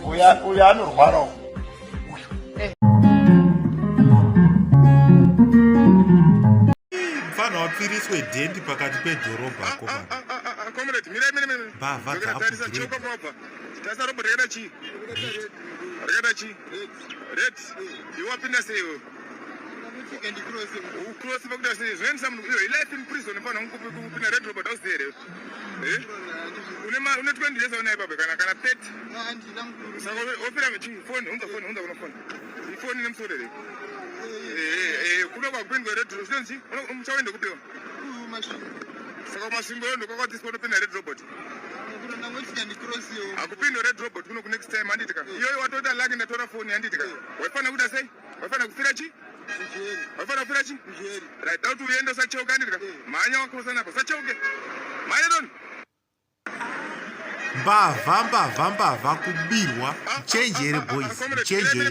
Uyo anorwarawo. Mfana wapfiriswe dhendi pakati pedhorobha ah, komana. Ah, ah, comrade, mira mira mira. Mbavha Tarisa cheuka pawabva. Tarisa robot rakaita chii? Rakaita chii? Red. Iwe wapinda sei iwe? Ucross pakuita sei? Zvinoendesa munhu iyo life in prison mfana kupinda red robot hauzivi here? Eh? Une ma une 20 years una ipapo kana kana 30. Saka ofira chii? Phone, unza phone, unza kuno phone. Ifoni nemusoro here? Eh, eh, kuno kwakupindwa red robot. Zvinonzi muchaenda kupiwa. Saka kumasvingo yo ndokwakwatiswa unopinda red robot. Hakupindwa red robot kuno kunext time handiti ka. Iyoyo watoita lucky ndatora phone handiti ka. Waifanira kuita sei? Waifanira kufira chi? Waifanira kufira chi? Right, dauti uende usacheuke handiti ka. Mhanya wakrosa napa usacheuke. Mhanya doni. Mbavha mbavha mbavha kubirwa. Mchenjere boys, mchenjere.